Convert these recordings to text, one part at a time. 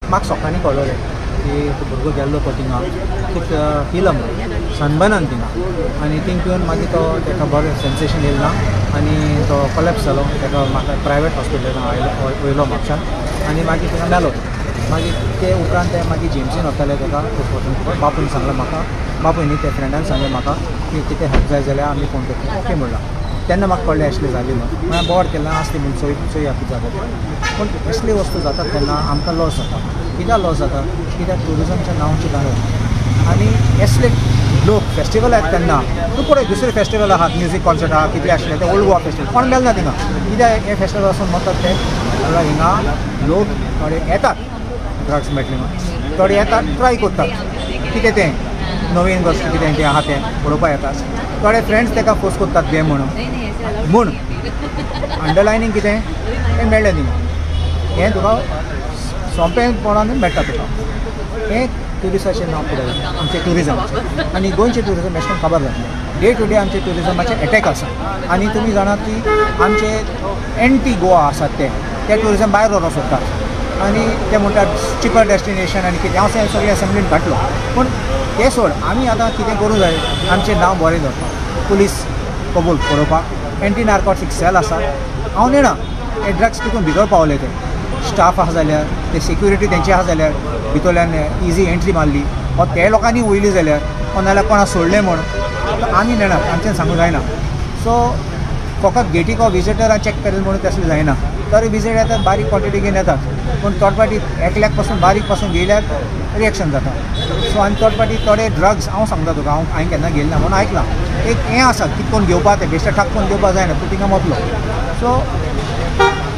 म्हाका सकाळीं कळ्ळें की तो भुरगो गेल्लो तो थिंगा कित पिलो म्हणून सनबर्नान थिंगा आनी थिंग पिवन मागीर तो ताका बरें सेन्सेशन येयलें ना आनी तो कोलॅप्स जालो. ताका म्हाका प्रायवेट हॉस्पिटलान आयलो वयलो म्हापशान आनी मागीर थिंगा मेलो तो. मागीर ते उपरांत ते मागीर जीएमसीन व्हरताले ताका पोस्टमॉर्टम. बापून सांगलें म्हाका, बापूय न्ही ते फ्रेंडान सांगलें म्हाका की कितें हेल्प जाय जाल्यार आमी फोन करता, ओके म्हणलां. तेन्ना म्हाका कळ्ळें असलें जालें म्हणून. मागीर बोवाळ केला आसली म्हूण चोय चोया कितें जाता तें. पूण असली वस्तू जाता तेन्ना आमकां लॉस जाता. कित्याक लॉस जाता? कित्याक ट्युरिजमचें नांव घाण. आनी असले लोक फेस्टिवल येता तेन्ना तूं पळय दुसरे फेस्टिवल आहात, म्युजीक कॉन्सर्ट आहा, कितले आशिल्ले ते ओल्ड गोवा फेस्टिवल कोण मेलना थिंगा. कित्याक हे फेस्टिवल वचून मरतात ते? जाल्यार हिंगा लोक थोडे येतात ड्रग्स मेळटले म्हणून, थोडे येतात ट्राय करतात कितें तें नवीन वस्तू कितें तें आहा तें पळोवपाक येतात. थोडे फ्रेंड्स ताका फोर्स करतात घे म्हणून, म्हूण अंडरलायनींग कितें तें मेळ्ळें थिंगा. हें तुका सोंपेपणान मेळटा तुका. हें ट्युरिस्टाचें नांव फुडें जाता आमचें ट्युरिजमाचें आनी गोंयचें ट्युरिजम एशें करून काबार जातलें. डे टू डे आमचें ट्युरिजमाचें एटॅक आसा. आनी तुमी जाणात की आमचे एंटी गोवा आसात ते ते ट्युरिजम भायर व्हरोंक सोदतात आनी ते म्हणटात चिपर डेस्टिनेशन आनी कितें. हांव सगळें एसेंब्लीन घातलो. पूण तें सोड, आमी आतां कितें करूंक जाय आमचें नांव बरें दवरपाक? पुलीस कबूल पळोवपाक एंटी नार्कोटीक सेल आसा. हांव नेणा हे ड्रग्स कितून भितर पावले ते. स्टाफ आसा जाल्यार ते सिक्युरिटी तेंची आसा जाल्यार भितरल्यान इजी एंट्री मारली वा ते लोकांनी वयली जाल्यार वा नाजाल्यार कोणा सोडलें म्हूण आमी नेणात, आमच्यान सांगूंक जायना. सो फकत गेटीक विजिटरां चॅक केलें म्हणून तसलें जायना. तर विजीट येतात, बारीक क्वॉन्टिटी घेवन येतात, पूण थोडे फावटी एकल्याक पासून बारीक पासून घेयल्यार रिएक्शन जाता. सो आनी थोडे फावटी थोडे ड्रग्स हांव सांगता तुका, हांव हांवें केन्ना घेयलें ना म्हणून आयकलां एक हें आसा कितें करून घेवपा तें बेश्टें ठाक करून घेवपा जायना, तूं थिंगा मोतलो. सो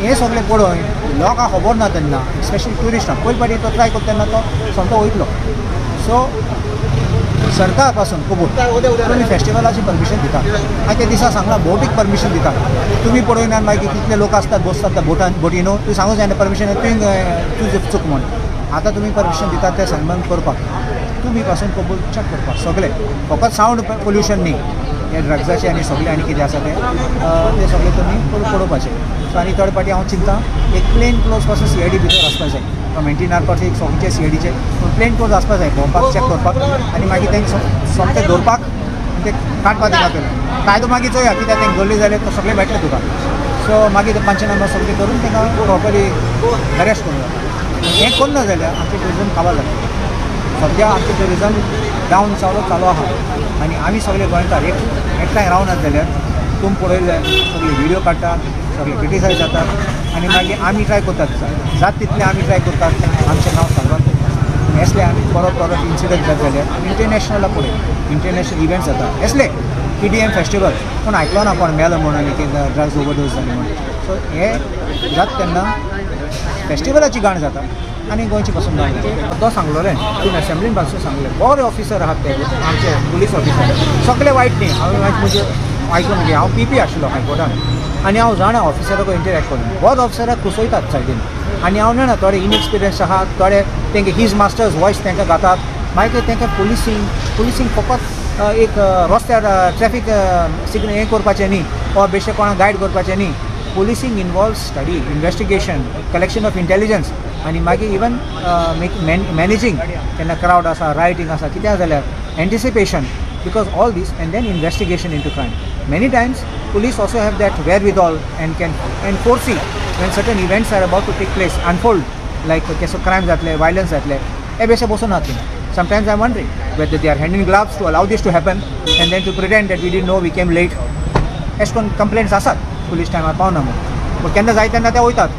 हें सगळें पळोवन लोकांक खबर ना तेन्ना, स्पेशली ट्युरिस्टांक, पयले फावटी तो ट्राय करता तेन्ना तो सोमतो वयतलो. सो सरकार पासून कबूल तुमी फेस्टिवलाची परमिशन दितात. हांवें ते दिसा सांगलां बोटीक परमिशन दितात तुमी पळयनात. मागीर कितले लोक आसतात बसतात त्या बोटान बोटी न्हू, तुवें सांगूंक जायना परमिशन तुवें तुजें चूक म्हूण. आतां तुमी परमिशन दितात तें सनबर्न करपाक तुमी पासून कबूल चॅक करपाक सगळें, फकत सावंड पोल्युशन न्ही, हे ड्रग्साचें आनी सगळें आनी कितें आसा तें तें सगळें तुमी पळोवपाचें. सो आनी थर्ड पार्टी हांव चिंता एक प्लेन क्लोज पासून सीआयडी भितर आसपाक जाय, फ्रॉम एंटी नार्कोटीक सगळें सीआयडीचे पूण प्लेन क्लोज आसपाक जाय, भोंवपाक चॅक करपाक आनी मागीर तेंकां सोमतें दवरपाक आनी ते काडपाक दिता पयलें कायदो. मागीर चोया कित्याक तेंकां धरले जाल्यार तो सगळें मेळटलें तुका. सो मागीर ते पंचनामा सगळें करून तांकां प्रोपरली अरेस्ट करूंक जाता. हें करना जाल्यार आमचें ट्युरिजम काबार जातलें. सद्या आमचें ट्युरिजम डावन चालू चालू आहा आनी आमी सगळे गोंयकार एक एकठांय रावनात जाल्यार तुमी पळयलें सगळे व्हिडियो काडटात, सगळे क्रिटिसायज जातात आनी मागीर आमी ट्राय करतात, जात तितलें आमी ट्राय करतात आमचें नांव सांगून. असले आमी परत परत इन्सिडंट जात जाल्यार इंटरनॅशनला पळय, इंटरनॅशनल इव्हेंट्स जाता असले ईडीएम फेस्टिवल, पूण आयकलो ना कोण मेलो म्हणून आनी कितें ड्रग्स ओवरडोज जाली म्हणून. सो हे जाता तेन्ना फेस्टिवलाची गाण जाता आनी गोंयची पासून गाण जाता. तो सांगलोलें तूं एसेंब्लीन पासून सांगलें, बरे ऑफिसर आहात ते आमचे पुलीस ऑफिसर सगळे वायट न्ही. हांवें म्हजें आयकून घे, हांव पीपी आशिल्लो हायकोर्टान आनी हांव जाणा ऑफिसराक इंटरॅक्ट करून बरो ऑफिसराक कुसयतात सायडीन. आनी हांव जाणा थोडे इनएक्सपिरियन्स आहात, थोडे तेंगे his masters voice तांकां घातात. मागीर तांकां पुलिसींग पुलिसींग फकत एक रस्त्यार ट्रॅफीक सिग्नल हें करपाचें न्ही वा बेश्टें कोणाक गायड करपाचें न्ही. Policing involve study, investigation, collection of intelligence आनी मागीर इवन मॅनेजींग केन्ना क्रावड आसा, रायटींग आसा, कितें जाल्यार anticipation, because all this and then investigation into crime. Many times police also have that wherewithal and can and foresee when certain events are about to take place, unfold, like केसो crime जातले, violence जातले, हे बेशे बसून आहात थिंगा. Sometimes I'm wondering whether they are hand in gloves to allow this to happen and then to pretend that we didn't know, we came late. अशें करून complaints आसात पुलीस टायमार पावना म्हूण, पूण केन्ना जाय तेन्ना ते वयतात.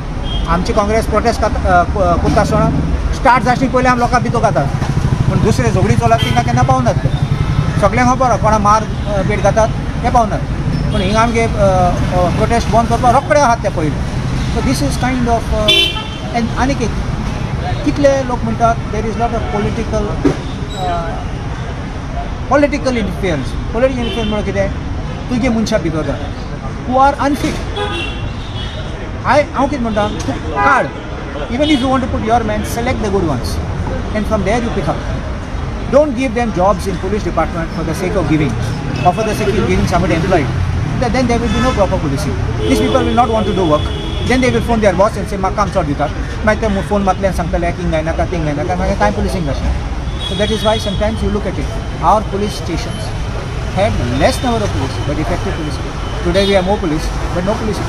आमची काँग्रेस प्रोटेस्ट करता आसतना स्टार्ट जावचे पयलीं आमी लोकांक भितर घातात, पूण दुसरे झगडी चलत तिंगा केन्ना पावनात ते. सगळ्यांक खबर आहा कोणा मार पेट घातात ते पावनात, पूण हिंगा आमगे प्रोटेस्ट बंद करपाक रोखडे आहात ते पयले. So this is kind of and आनीक एक कितले लोक म्हणटात there is lot of political interference. Political interference म्हणल्यार कितें? तुगे मनशां भितर जाता who are unfit. I हांव कितें म्हणटा, तूं काड, even if you want to put your man, select the good ones and from there you pick up. Don't give them jobs in police department for the sake of giving or for the sake of giving somebody employed. Then there will be no proper policing. These people will not want to do work. Then they will phone their boss and say, "म्हाका काम चड दितात." मागीर ते phone मारतले आनी सांगतले हिंग जायनाका, थिंग जायनाका. मागीर कांय पुलिसींग अशें. So that is why sometimes you look at it, our police stations had less number of police but effective police. Today we have more police but no police.